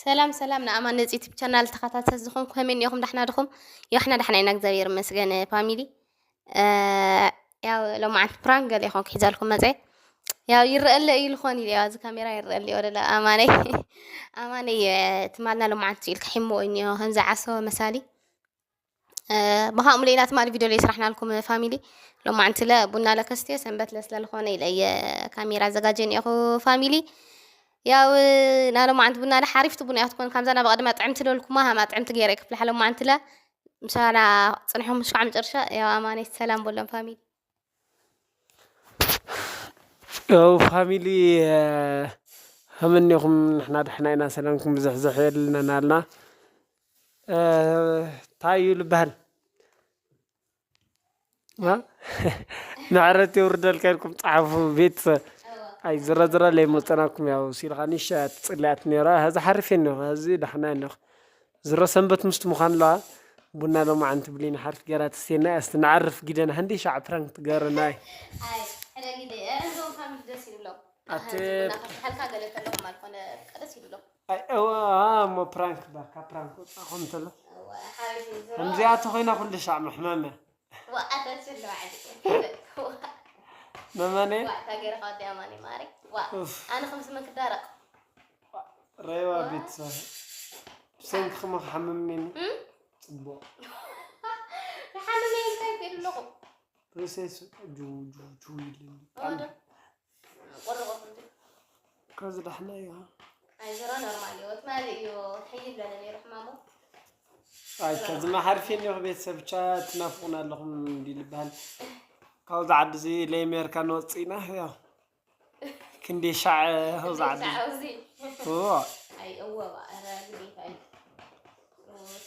ሰላም ሰላም፣ ንኣማን ነፂ ዩቱብ ቻናል ተኸታተልቲ ዝኾንኩም ከመይ እኒኹም? ዳሕና ድኹም? ያው፣ ሕና ዳሕና ኢና፣ እግዚኣብሔር ይመስገን። ፋሚሊ፣ ያው፣ ሎማዓንቲ ፕራንክ ገለ ይኾን ክሒዛልኩም መፀ። ያው፣ ይረአለ እዩ ልኾን ኢለ፣ ያው፣ እዚ ካሜራ ይረአለ እዩ ወደላ። ኣማነይ፣ ኣማነይ፣ ትማልና ሎማዓንቲ ኢልካ ሒሞ እዩ እኒኦ፣ ከምዚ ዓሶ መሳሊ። ብኻምኡ ሌላ ትማሊ ቪድዮ ለይ ስራሕናልኩም ፋሚሊ። ሎማዓንቲ ለ ቡና ለከስትዮ ሰንበት ለስለልኾነ ኢለ እየ ካሜራ ኣዘጋጀ እኒኦኹ ፋሚሊ። ያው፣ ናሎማዓንቲ ቡና ለ ሓሪፍቲ ቡና እያ ትኮን፣ ከምዛ ናብ ቀድማ ጥዕምቲ ለልኩማ ሃማ ጥዕምቲ ገይረ ክፍልሓ። ሎማዓንቲ ለ ምሳና ጽንሖም እስካዕ መጨረሻ። ያው፣ ኣማነይ ሰላም በሎም ፋሚሊ። ያው ፋሚሊ፣ ከመይ እኒኹም? ንሕና ደሕና ኢና፣ ሰላምኩም ብዝሕዝሕ የልነናልና። እንታይ እዩ ልበሃል? ምሕረት የውርደልካ ኢልኩም ጸሓፉ ቤተሰብ። ኣይ ዝረዝረ ለይመጸናኩም ያው ሲልካ ንሻ ትጽልያት ነይራ። ሀዚ ሓሪፍ እኒኹ፣ ሀዚ ዳሕና እኒኹ። ዝሮ ሰንበት ምስቲ ምዃን ኣለዋ። ቡና ሎማዓንቲ ብሊን ሓርፍ ገይራ ትስቴና እያ። እስቲ ንዓርፍ ጊደና፣ ህንዲ ሻዕ ፕራንክ ትገርና እያ። ኣይ፣ ሕደጊደ፣ እዞም ፋሚሊ ደስ ይብሎም። ኣቲ ኣቲ ቡና ከፍልሓልካ ገለ ተለኹም ኣልኮነ ደስ ይብሎም። ኣይ፣ እዋ፣ እሞ ፕራንክ ባካ፣ ፕራንክ ወጻኹም ተሎ። እዋ፣ ሓቢቢ፣ ዝሮ። ከምዚኣ ተኾይና ኩሉ ሻዕ መሕመመ። ዋ፣ ኣታ ስለ ባዕዲ። ዋ፣ መመኔ? ዋ፣ እታ ገይርካ ወዲ ኣማኒ ማሪ። ዋ፣ ኡፍ። ኣነ ከም ስመን ክዳረቕ። ረይዋ ዋ። ቤተሰብ። ብሰንክኹም ክሓምም እኔኒ። እም? ጽቡቕ። ክሓምም እኔኒ እንታይ ይብል ኣለኹ? ርእሰይ ስ-፣ ጁ፣ ጁ፣ ጁ ይብለኒ። ዋ፣ ዶ? ቁሪ ቁሪ እንዲ። ከዚ ዳሕና እዩ። ኣይ፣ ዝሮ ኖርማል እዩ። ትማሊ እዩ ሕይል በለ ነይሩ ሕማሙ። ኣይ፣ ከዚ መሓርፊ እኒኹ ቤተሰብ ብቻ ትናፍቑና ኣለኹም እንዲ ልበሃል። ካብዚ ዓዲ እዚ ለይ ኣሜሪካ ንወፅእ ኢና፣ ያው። ክንደይ ሻዕ ኣብዚ ዓዲ እዚ። ሻዕ ኣብዚ። እዎ። ኣይ፣ እዎ፣ ባ፣ ኧረ፣ ግዴታ እዩ።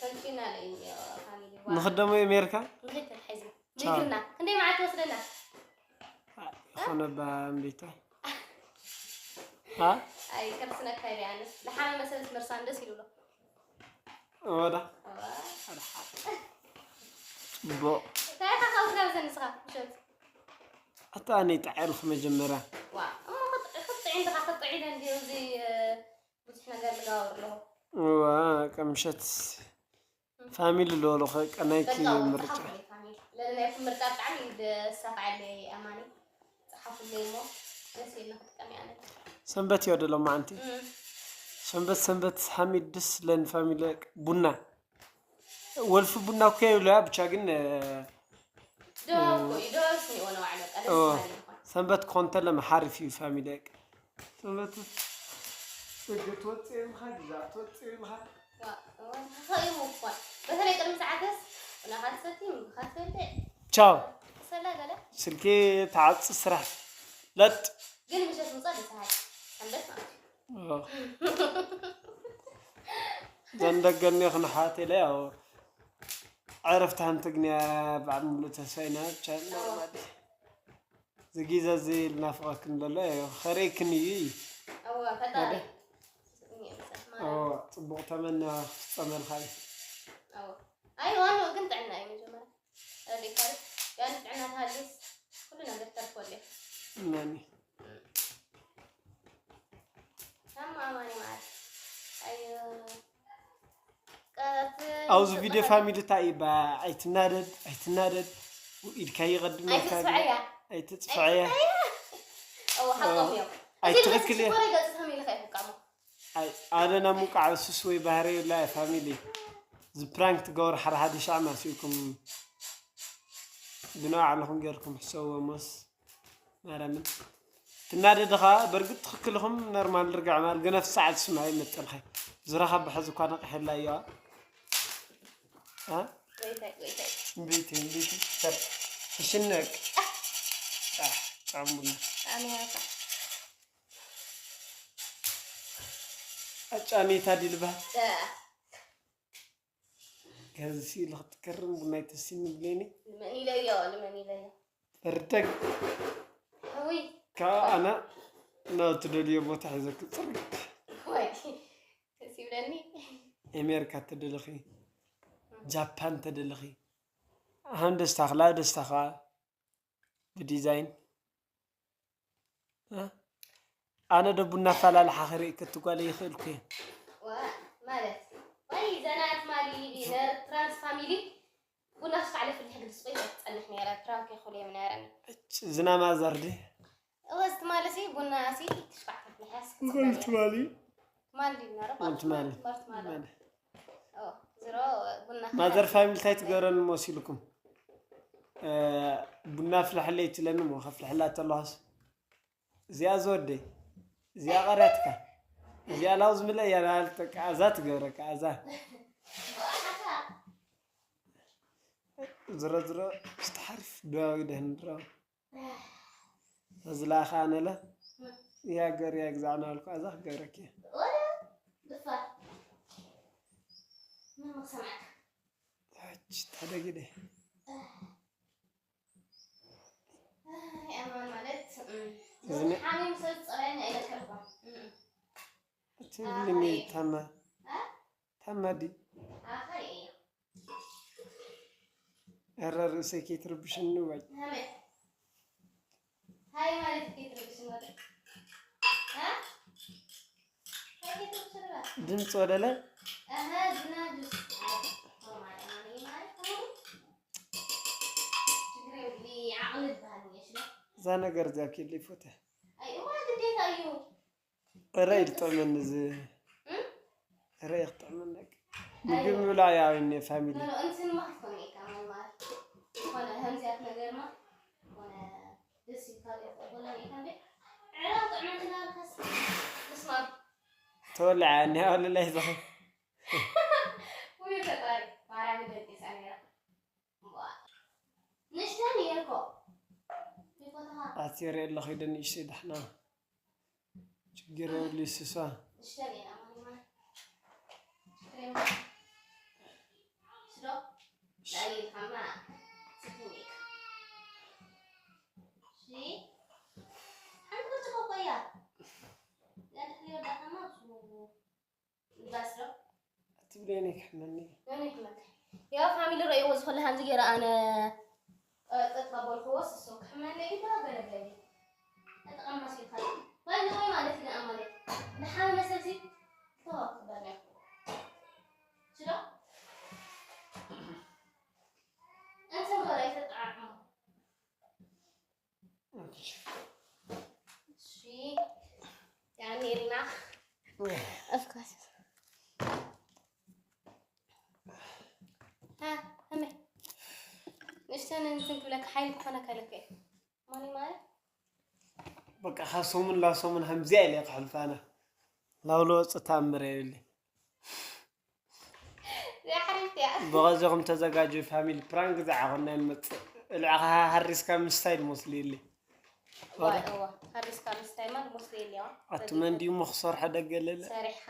ሰልቺና ለይ እኒኦ፣ ፋሚሊ፣ ዋ። ንኽደሞ ኣሜሪካ? ንኽድ ተታሒዝና። ቻው። ንግርና። ክንደይ መዓልቲ ወስደና? ዝኾነ ባ እምቢታ። ሃ? ኣይ፣ ከርስነካ ኢለ ኣነስ። ለሓመ መሰለስ መርሳን ደስ ይብሎ። እወዳ። እዋ። ኣድሓ። ጽቡቕ። እንታይ ኢኻ ካብዚ ናብ ዘንስኻ? ምሸት። ኣታ ኣነ ይጥዓልኩ መጀመርያ። ዋ፣ እሞ ክጥ-፣ ክትጥዒ እንድኻ ክትጥዒ ኢለ እንድዩ እዚ፣ እ፣ ብዙሕ ነገር ልጋወር ኣለኹ። እዋ፣ ቀምሸት ፋሚሊ ልበሎ ከ ቀናይኪ በቃ፣ ምርጫ። ጸሓፉለይ ፋሚሊ። ለናይኩም ምርጫ ብጣዕሚ እዩ ዘሳኽዐለይ ኣማኒ። ጸሓፉለይ እሞ ደስ ኢልና ክጥቀም እየ ኣነ። ሰንበት እዩ ዶ ሎማዓንቲ? እም። ሰንበት፣ ሰንበት ሓሚድ ደስ ለን ፋሚሊ ቡና። ወልፊ ቡና እኮ የብለያ፣ ብቻ ግን፣ እ፣ ድባብ እኮ እዩ፣ ድባብ ስኒኦ ነው ባዕሉ፣ በቃ ደስ ኦ፣ በሃሊ ይኾን። ሰንበት ክኾን ተለ መሓርፍ እዩ ፋሚሊ። ሰንበት ደገ ትወፅእ ኢልካ፣ ግዛ ትወፅእ ኢልካ። ዋ፣ ዋ፣ ተኸኢሙ እኮ። በተለይ ቅድሚ ሰዓትስ፣ ቡናኻ ትሰቲ፣ ምግብኻ ትበልዕ። ቻው። ሰላ ገለ። ስልኪ ተዓጽ ስራሕ። ለጥ። ግን ምሸት ምጻእ ደስ በሃሊ። ሰንበት ማለት እዩ። ኦ። ዘንደገኒ ክንሓት ኢለ ያው ዕረፍቲ ሃንትግንያ በዓል ሙሉ ተስፋ ኢና ብቻ ኖርማል። ዝጊዘ እዚ ልናፍቐክን ዘሎ እዩ። ኸርእየክን እዩ እዩ። እወ፣ ፈጣሪ። ወደ-፣ እወ፣ ጽቡቕ ተመና ክፍጸመልካ እዩ። እወ። ኣይ፣ ዋንኡ ግን ጥዕና እዩ መጀመርያ። ረዲእካ እዩ። ያን ጥዕና ተሃልዩስ ኩሉ ነገር ተርፎልዩ። እመኒ። ታማ ኣማኒ ማለት። ኣይ፣ ቀት-፣ ኣብዚ ቪድዮ ፋሚሊ እንታይ እዩ? ባ-፣ ኣይትናደድ፣ ኣይትናደድ። ኢድካ ይቐድመካ። ኣይትጽፍዐያ። ኣይትጽፍዐያ። ኣይትጽፍዐያ። እወ፣ ሓቆም እዮም። ኣይ፣ እዚ ትኽክል እዩ። ሽኮር ይገጽ ተሚሉ ከይፍቀሙ። ኣይ፣ ኣነ ናብ ምውቃዕ ሱስ ወይ ባህሪ የብላ እየ ፋሚሊ። እዚ ፕራንክ ትገብሩ ሓደ ሓደ ሻዕ ማስኢኩም ብንባዕ ኣለኹም ጌርኩም ሕሰብዎ ሞስ። ማርያምን። ትናደድ ኸዓ፣ በርግጥ ትኽክል ኢኹም፣ ኖርማል ርግዕ ማል፣ ግን ኣብቲ ሰዓት ስምዒ ይመጸልኸ። ዝረኻ ብሐዚ እኳ ነቒሐላ እያ። አ? ጎይታይ፣ ጎይታይ። እምቢቲ፣ እምቢቲ፣ ሰብ። ትሽነቅ። አ፣ ጫሙና። ኣሜሪካ። ኣጫሚታ ዲልባ። እ። ከዚ ስኢሉ ክትከርም ቡናይ ተሲኒ ብሌኒ። ንመን ኢለዮ፣ ንመን ኢለዮ? በርደግ። ውይ። ካብ ኣና ናብ ትደልዮ ቦታ ሒዘ ክፅርግ። ወይ። ደስ ይብለኒ። ኣሜሪካ ተደለኺ፣ ጃፓን ተደለኺ። ኣሁን ደስታኽ፣ ላብ ደስታኻ። ብዲዛይን። እ? ኣነ ዶ ቡና ኣፈላልሓ ክርኢ ክትጓለ ይኽእልኩ እየ። ዋ ማለት ወይ ዘና ትማሊ ነር ትራንስ ፋሚሊ ቡና ክሽካዕ ለፍልሕ ግድስ ወይ ትጸንሕ ነረ ፕራንክ ይኹል የም ነረኒ። እጭ ዝናም ኣዘርዲ። እወዝ ትማሊ ሲ ቡና ሲ ክሽካዕ ለፍልሕ ያስ ትማሊ ትማሊ ነረ ትማሊ። ትማሊ ዝሮ ቡና ማዘር ፋሚሊ እንታይ ትገብረኒ መሲልኩም? እ፣ ቡና ፍልሐለይ ትለኒ እሞ ከፍልሐላ ተለዋስ እዚኣ ዝወደይ እዚኣ ቀርያትካ እዚኣ ላው ዝምለ እያ ናልተቃ ኣዛ ትገብረካ ኣዛ ዝረ ዝረ ስተሓርፍ ድባዊ ደህን ድራዊ እዚ ለኣኻ ኣነለ እያ ገር እያ ግዛዕና ኣልኩ ኣዛ ክገብረክ እየ ግፋ ምን መሰማዕካ ሕች ተደጊደ ኣማን ማለት እዝነ- ሓሚም ሰብ ዝፀበየኒ ኣይለቀልኳ ትብልኒ ታማ ታማ ዲ ኣኸይ እየ እረ ርእሰይ ከይትርብሽኒ ወይ ሃመ ሃይ ማለት ከይትርብሽኒ ወደ ድምፂ ወደለ እዛ ነገር እዚኣ ኬለ ይፎተ እረ ይጥዕመኒ እዚ እረ ይጥዕመኒ ምግቢ ምብላዕ ያውኔ ፋሚሊ ተወልዐ እኒኣ ወለላይ ዝኸ ውይ ፈጣሪ ማርያም ደቂሳ ነይራ ንሽተን እየ እኮ ይኮተኻ ኣትየ ሪኦ ኣለኹ ኢደ ንእሽተይ ዳሕና ችግር የብሉ ይስሳ ንሽተን እየ ኣማኒማ ሽዶ ላይልካማ ስክኒክ ሺ ሓንቲ ብርጭቆ ቆያ ያድሕሪ ወዳካማ ብስሙ ባስዶ ትብለኒ ክሕመኒ ያው ፋሚሊ ረእይዎ ዝኾነ ሃምዚ ገይረ ኣነ ጠጥ ኣበልክዎ ስሶ ክሕመኒ እዩ ተባገለገለ ተጠቐማ ሲልካ ባይዘወይ ማለት ኢና ማለት ንሓመ ሰብዚ ተዋክበለ ሽዶ እንትን በላይ ተጠዓዕሞ እሺ ዳንኤልና of course ها همي ንእሽተን እንትን ክብለካ ሓይሊ ክኾነካ ኢለካ እዩ ማኒ ማይ በቃ ካብ ሰሙን ናብ ሰሙን ከምዚኣ ኢለ ክሕልፋ ኣነ ናብ ለወፅ ተኣምር የብለይ ያሕሪፍ እያ ብቐዚኹም ተዘጋጀዩ ፋሚሊ ፕራንክ ዝዓኾና ንመፅእ እልዕኻ ሃሪስካ ምስታይ ድመስሉ ኢለ ዋይ እዋ ሃሪስካ ምስታይ ማ ድመስሉ ኢለ ኣቲ መን ድዩ እሞ ክሰርሖ ደገለለ ሰሪሓ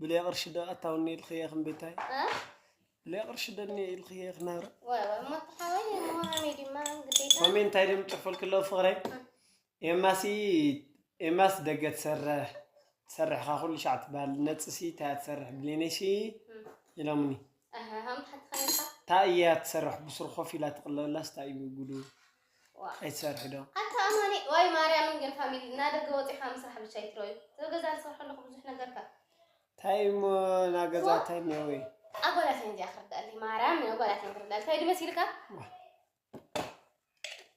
ብለይ ቅርሺ ዶ ኣታውኒ ኢልኽየ ክንቤታይ እ? ብለይ ቅርሺ ዶ እኒኦ ኢልኽየ ክናረ ዋይ ዋይ እሞ ተሓወይ እሞ ሃመይ ድማ ግዴታ ኮሜንታይ ድም ፅሑፍልክ ኣለዉ ፍቕረይ ኤማሲ ኤማስ ደገ ትሰርሕ ትሰርሕኻ ኩሉ ሻዕ ትበሃል ነፅሲ እንታይ እያ ትሰርሕ ብሌነይሲ ኢሎምኒ ኣሃ ሃም ተሓትኻ ነርካ እንታይ እያ ትሰርሕ ብስሩ ኮፍ ኢላ ትቕለበላስ እንታይ እዩ ጉዱ ዋ ኣይትሰርሒ ዶ ኣታ ኣማኒ ዋይ ማርያምን ግን ፋሚሊ እናደገ ወፂኻ ምስራሕ ብቻ ይትረዩ ተገዛ ዝሰርሐ ኣለኹ ብዙሕ ነገርካ እንታይ እሞ ናገዛ እንታይ እኒኦ ወይ ኣጓላት እየን እዚኣ ክርዳእልይ ማርያም ኣጓላት እየን ክርዳእልይ እንታይ ድመሲልካ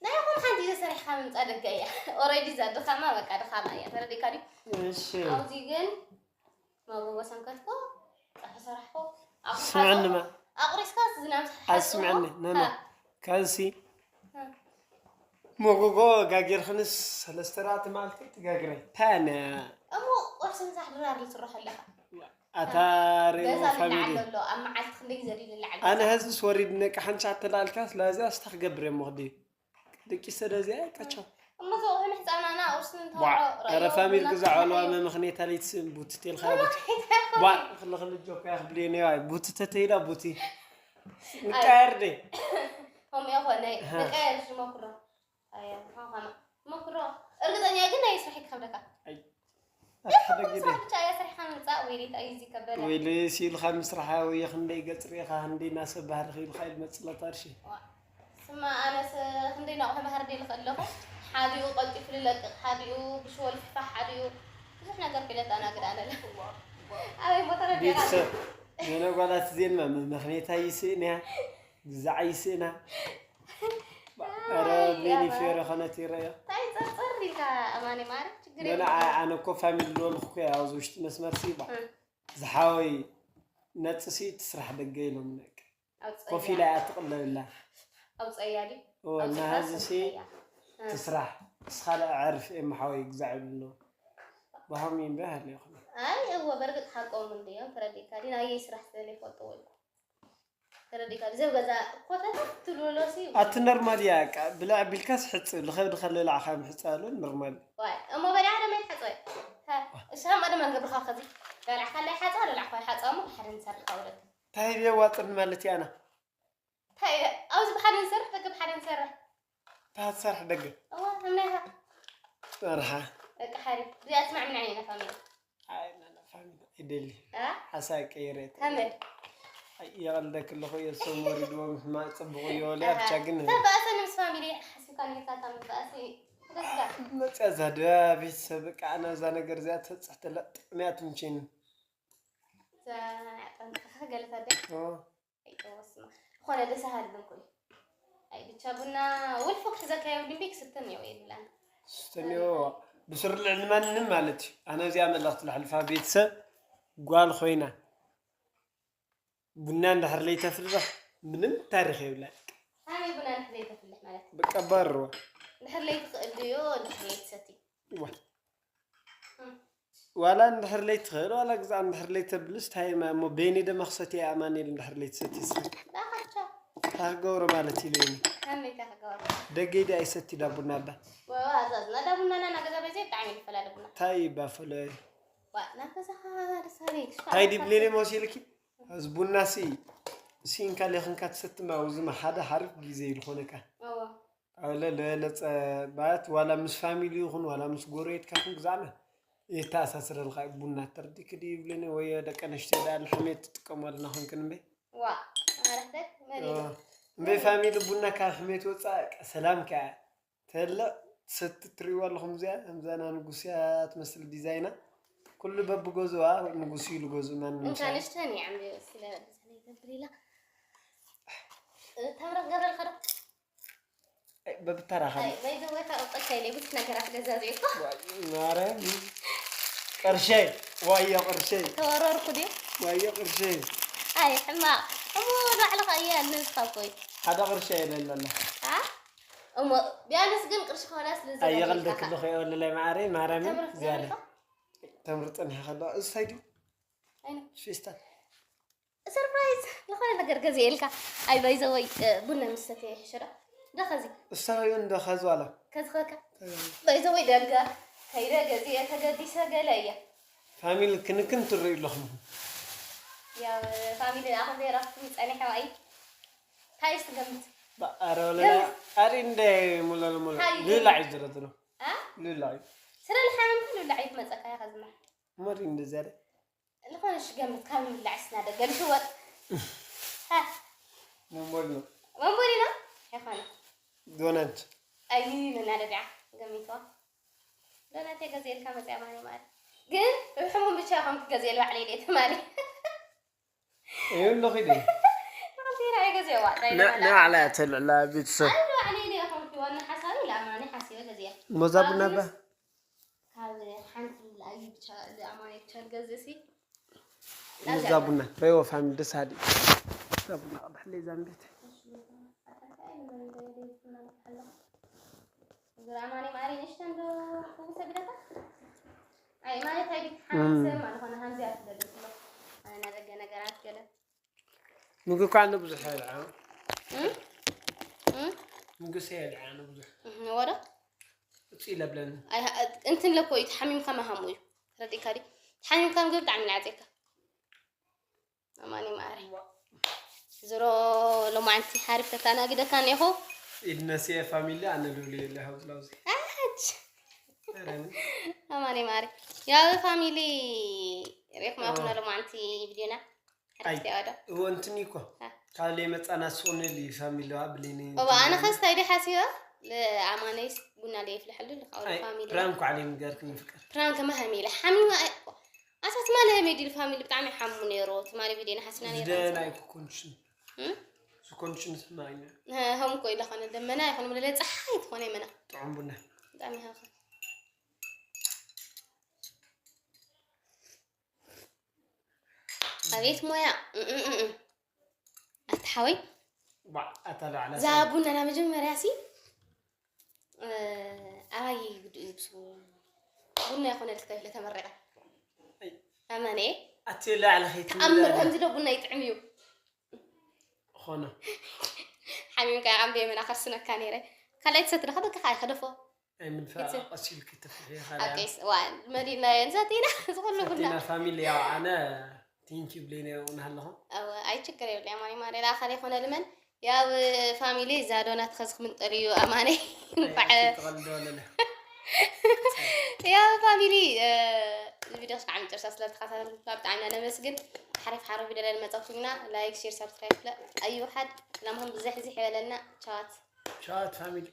ናይ ይኹን ሓንቲ ኢደ ሰሪሕካ ምምፃእ ደገ እያ ኦረዲ እዛ ድኻማ በቃ ድኻማ እያ ተረዲእካ ድዩ እሺ ኣብዚ ግን መጎጎ ሰንከትኮ ፃሒ ሰራሕኮ ስምዕኒ መ- ኣቁሪስካ ዝናም ኣስምዕኒ ነነ ከንሲ መጎጎ ጋጊርክንስ ሰለስተ ኣርባዕተ መዓልቲ ትጋግረ ታነ እሞ ቁርሲ ምሳሕ ድራር ዝስርሖ ኣለካ ኣታ ሬሞ ገዛ ፋሚሊ ልልዓል ኣሎ ኣብ መዓልቲ ክንደይ ግዜ ድዩ ልልዓል ኣነ ህዚ ስወሪድ ነቃ ሓንሻ ተላልካስ ላዚኣ ስታ ክገብር እየ ሞኽዲ ደቂሰ ደዚኣ ቀቻው እሞ ዘውሒ ምሕፃናና ቁርሲ ዋ ኧረ ፋሚል ግዛ ዓለዋ መምኽኔታ ለይትስእን ቡቲ ቴልካ ቡቲ ዋ ክልኽል ጆካ ክብልየ ነዋ ቡቲ ተተይዳ ቡቲ ንቃየር ደ ከምኡ ይኾነ ንቀየር ዝመክሮ መክሮ እርግጠኛ ግን ናይ ስራሕ ይከብደካ ኣትሕደግደ ብቻ እያ ስራሕካ ምምፃእ ወይሌት እዩ ዝከበደ ወይለ ሲልካ ምስራሓ ወይ ክንደይ ገጽ ርኢኻ ክንደይ ናሰብ ባህሪ ክኢልካ ኢል መጽለታ እርሺ ዋ። እማ ኣነስ ክንደይ ናቑሑ ባህር ድየ ልኽእል ኣለኹ። ሓዲኡ ቀልጢፉ ልለቅቕ፣ ሓዲኡ ብሽወል ፍሕፋሕ፣ ሓዲኡ ብዙሕ ነገር ክኢለ ኣስተናግድ ኣነ ኣለ። ኣበይ ቦታ ረዲኻ? ቤተሰብ፣ የነ ጓላት ዜማ መመኽኔታ ይስእንያ፣ ግዛዕ ይስእና። ኧረ ኣይ፣ ቤኒ ኣባ። ፌረ ኾነት ይረዮ። እንታይ ጸርጸር ኢልካ ኣማኒ ማርያም? ችግር ኖ፣ ኖ፣ የብልካን። ኣነ እኮ ፋሚሊ ልበልኩ እኮ እየ ኣብዚ ውሽጢ መስመር ሲ ይባዕ። እም። ዝሓወይ ነጽሲ ትስራሕ ደገ ኢሎም ነቅ። ኣውጽኣያ። ኮፍ ኢላ እያ ትቕለብላ። ኣውጽኣያ ድዩ? እወ፣ ኣውጽኣ እናሃዚ ሲ ስምዕያ። እ። ትስራሕ። እስኻ ደኣ ዕርፍ እየ መሓወይ ግዛዕ ይብሉ ኣለዉ። ብሃም ይንበ ሃለ ይኹን። ኣይ፣ እወ፣ በርግጥ ሓቆም እንድዮም፣ ተረዲእካ ድዩ? ናየይ ስራሕ ስለ ዘይፈልጥዎ ኢልኩ። ተረዲእካ ድዩ? ዘብ ገዛ ኮተታት ትብልዎ ሲ ኣቲ ኖርማል እያ፣ በቃ፣ ብልዕ ቢልካስ ሕጽብ፣ ልኸብዲ ከለላዕኻ ምሕጻሉ ኖርማል። ዋይ፣ እሞ በሊዓ ደማ ይትሓጽበ። ሃ፣ እሳ እማ ደማ ንገብርካ ከዚ። በላዕካ ላይ ሓጻ፣ በላዕካ ሓጻ እሞ ብሓደ ንሰርሕ ኣውረድ። እንታይ ድየ ዋጥር ማለት እያ ኣና? እንታይ፣ ኣብዚ ብሓደ ንሰርሕ፣ ደገ ብሓደ ንሰርሕ። እንታይ ትሰርሕ ደገ? እዋ፣ እምናይኻ። መርሓ። በቃ ሓሪፍ። እዚኣ ትስማዕምና እያ ፋሚሊ። ኣይ፣ ና፣ ና፣ ፋሚሊ ኣይደሊ። ኣ? ሓሳብ ቀይረ። ከመይ? ኣይ፣ የቐልደክ ኣለኹ፣ እየ ሰም ወሪድዎም፣ ሕማቕ ጽቡቕ እዮ፣ ወልያ ኣሃ። ብቻ ግን ተባእሰ ምስ ፋሚሊ ሓሲብካ ነርካ፣ ካብ ምባእሲ። ደስታ። መጽያ እዛ ድያ ቤተሰብ፣ በቃ፣ ኣነ እዛ ነገር እዚኣ ተብጽሕ ተላ ጥዕምያ ትምችኒ። እዛ ኣጠንቅኻ ገለ ታደ? ኦ። ኣይጠወስማ። ዝኾነ ደስ ሃልብን ኮይኑ። ኣይ ብቻ ቡና ወልፎ ክሕዘካ የብሉን ቤክ ስተን የው የብላን። ስተን የው ብስር ልዕሊ ማንም ማለት እዩ። ኣነ እዚኣ መልእኽቲ ለሕልፋ ቤተሰብ ጓል ኮይና ቡና እንድሕር ለይተፍልሕ ምንም ታሪኽ የብላን። ኣይ ቡና እንድሕር ለይተፍልሕ ማለት እዩ። በቃ ባርዋ። እንድሕር ለይትኽእል ድዮ እንድሕር ለይትሰቲ። ዋ። እም። ዋላ እንድሕር ለይትኽእል፣ ዋላ ግዛዕ እንድሕር ለይተብልስ፣ ታይ ማ-፣ እሞ በይነይ ደማ ክሰትየ ኣማኑኤል እንድሕር ለይትሰትይስ? ዳኻቻ። ታክገብሮ ማለት ኢለ እየ። ከመይ ታክገብሮ? ደገይ ድኣ ይሰቲ ዳ ቡና እባ። ዋ፣ ዋ፣ ኣዛዝና ዳ ቡናና ና ገዛ በይዘይ ብጣዕሚ ይፈላለ ቡና። ታይ ይባ ፈለይ? ዋ፣ ናብ ገዛኻ ደሳለይ፣ ክሽፋ ታይ ኣለካ። ዲብሌ መሲልኪ? እዚ ቡና ሲ፣ ሲንካ ሌኽንካ ትሰቲ ማ፣ ውዝማ ሓደ ሓሪፍ ግዜ ይልኾነካ። እዋ። ኣለ ለለጸ ማለት ዋላ ምስ ፋሚሊ ይኹን ዋላ ምስ ጎረቤትካ ይኹን ግዛዕና የተኣሳስረልካ እዩ። ቡና ተርዲክ ድዩ ይብለኒ ወይ ደቂ ኣንስትዮ ደኣ ንሕሜት ትጥቀመልና ኾንክን እምበይ? ዋ፣ ማረሕተክ መን ኦ፣ እዩ? እምበይ ፋሚሊ ቡና ካብ ሕሜት ወጻእ በቃ ሰላም ከኣ ተለ ሰቲ ትሪእዋ ኣለኹም እዚኣ ከምዛ ና ንጉስያ ትመስል ዲዛይና ኩሉ በብገዝዋ ንጉስ ኢሉ ገዝኡ ማንም እንካ ምሳሌ። ንሽተን ይዓምብዮ ስለ ብዝሕ ዘይገብር ኢላ። ተምረት ገብረልካ ዶ? በብተራኸብ። ኣይ፣ በይዘወይ፣ ካብ ቀጥታ ኢለ ብዙሕ ነገራት ገዛዚኡ እኮ። ማርያም፣ ቅርሸይ፣ ዋዮ ቅርሸይ። ተወረርኩ ድዩ? ዋዮ ቅርሸይ። ኣይ፣ ሕማቕ። እሞ ባዕልኻ እያ ንስኻ እኮ እዩ። ሓደ ቅርሸይ የለን ኣላ። ኣ? እሞ ቢያንስ ግን ቅርሺ ከሆነ ስለ ኣየቕልደክ ዘለካ። ኣለኹ የወለላይ ማዓረይ፣ ማርያምን ተምርት ዝያዳ። ዘለካ? ተምርት ጸኒሐ ከለዋ፣ እዚ እንታይ ድዩ? ኣይነ። ፌስታል። ሰርፕራይዝ፣ ዝኾነ ነገር ገዚኤልካ። ኣይ፣ ባይ ዘ ወይ፣ እ፣ ቡና ምስ ሰተየ ይሕሸ ዶ? ዶ ኸዚ? እሳዮ እንዶ ኸዚ ዋላ። ከዚ ኸካ? እ። ባይ ዘ ወይ ደገ፣ ከይደ ገዚኤ ተገዲሰ ገለ እየ። ፋሚሊ ክንክን ትርእዩ ኣለኹም። ያው፣ ፋሚሊ ኣኹም ዘይረኽብኩም ጸኒሐ ዋይ። ታይስ ትገምት? ባ-፣ ኣረ ወለላ፣ ገምት። ኣሪ እንደ ሙላ ለሙላ። ሃይ፣ ሉላ ገምት። እዩ ዝረትሎ። አ? ሉላ እዩ። ስለ ልሓመምካ ሉላ እዩ ትመጸካ እያ ኸዚ። መሪ እንደዚ ኣረ። ዝኾነ ሽገምት ካብ ንብላዕ ስናደ ገልሽወጥ። ሃ። መንቦሊኖ። መንቦሊኖ? ይኾነ። ዶናት። ኣይ፣ መናደድያ ገሚትዋ። ዶናት የገዝኤልካ መጽያ ማኒ ማኒ። ግን ሕሙም ብቻ ይኾንኩ ገዝኤል ባዕለይ ድየ ትማሊ። እዩ ኣለኹ ኢለ። ንኽልቲና የገዝኤዋ፣ እንታይ ን-፣ ንበላ? ንባዕላ እያ ተልዕላ ቤተሰብ። ኣይ፣ ንባዕለይ ድየ ኾንኩ ዋና ሓሳቢ፣ ለኣማኒ ሓሲበ ገዝኤ። ሞዛ ቡና ኣቢሉስ ባ? ካብ ሓንቲ ለኣዩ ብቻ፣ ለኣማኒ ብቻ ልገዝእ ሲ። ሞዛ ቡና፣ ረይዎ ፋሚሊ ደስ ሃዲ። ሞዛ ቡና ቅዳሕ ለይ ዛምቤት። እሺ፣ ኣታካ ኣይነበረን፣ ደይ፣ ደይ፣ ቡና ኣለኹ። እግር ኣማኒ ማሪ ንሽተን ዶ ክውሰ ግደታ? ኣይ፣ ማለት ኣይዲ እም። ሓንሰ ማለት ኾነ ሃንዚ ኣትደልስ ሎ። ኣነ ናደገ ነገራት ገለ። ምግቢ እኳ ኣነ ብዙሕ ኣይበልዓ። እም? እም? ምግቢ ሰ ኣይበልዓ ኣነ ብዙሕ። እም፣ ወረ? እሱ ይለብለኒ። ኣይ፣ እንትን ለኮ እዩ፣ ተሓሚምካ መሃሙ እዩ። ረዲእካ ዲ? ተሓሚምካ ምግቢ ብጣዕሚ ይዓጽየካ። ኣማኒ ማሪ። ዝሮ ሎማዓንቲ ሓሪፍ ተታናግደካ ኔኹ። ኢድነስየ ፋሚሊ ኣነ ልብሉ የለ ሃውዝ ላውዝ። ኣች። ኧረ ምን? ኣማኒ ማሪ። ያው ፋሚሊ ሬክ ማኹና ኦ። ሎማዓንቲ ቪዲዮና። ኣይ፣ ሓሪፍ ያው ዶ። እዎ እንትን እኮ። አ። ካብ ለይመጻና ስቑንል እዩ ፋሚሊ ብሌኒ እባ ኣነ ኸስ እንታይ ደ ሓሲበ ኣማነይስ ቡና ለየፍልሐሉ ልካው ኣይ ፋሚሊ ፕራንክ ዓለይ ንገርክ ምፍቅር ፕራንክ መሃሚለ ሓሚማ ኣሳት ማለ መዲል ፋሚሊ ብጣዕሚ ሓሙ ነይሩ ትማሊ ቪድዮ ንሓስና ነይሩ ዝደ ናይ ኮንዲሽን ዝኮንዲሽን ስማኛ ሀም እኮ ኢለ ኾነ ደመና ይኾነ ምለ ፀሓይ ትኾነ ይመና ጥዑም ቡና ብጣዕሚ ሃኸ ኣቤት ሞያ እም፣ እም፣ እም፣ እም። ኣታ ሓወይ ባዕ ኣታ ላዕላ እዛ ቡና ና መጀመርያ ሲ እ፣ ኣባይ ግዱ እዩ ብሱ ቡና ይኾነ ልትከፍለ ተመረቀ ኣማነ ኣቲ ላዕሊ ኸይት ተኣምር ከምዚ ዶ ቡና ይጥዕም እዩ ኾነ ሓሚምካ ዓምደ የመና ከርስነካ ነይረ ካልኣይ ትሰትለ ከደካ ኣይከደፎ ኣይምንፋ ቀሲልክ ተፍልሕ ኣቀይስ ዋ መዲና የንሰት ኢና ዝኹሉ ቡና ሰቲና ፋሚሊ ያው ኣነ ቲንኪ ብሌኒ እውን ኣለኹም ኣይ ችግር የብለ ኣማኒ ማረ ላኸል ይኾነ ልመን ያው ፋሚሊ እዛ ዶናት ኸዚ ክምንጠል እዩ ኣማኒ እንኳዕ ተቐልዶ ኣለለ ያው ፋሚሊ ቪዲዮ ክሳዕ መጨረሻ ስለተኸታተልኩም ብጣዕሚ ኢና ነመስግን ሓሪፍ ሓሪፍ ቪዲዮ ለመፀኩምና ላይክ ሼር ሳብስክራይብ ስለ ኣይውሓድ ሰላምኩም ብዝሕዝሕ ይበለና ቻዋት ቻት ፋሚሊ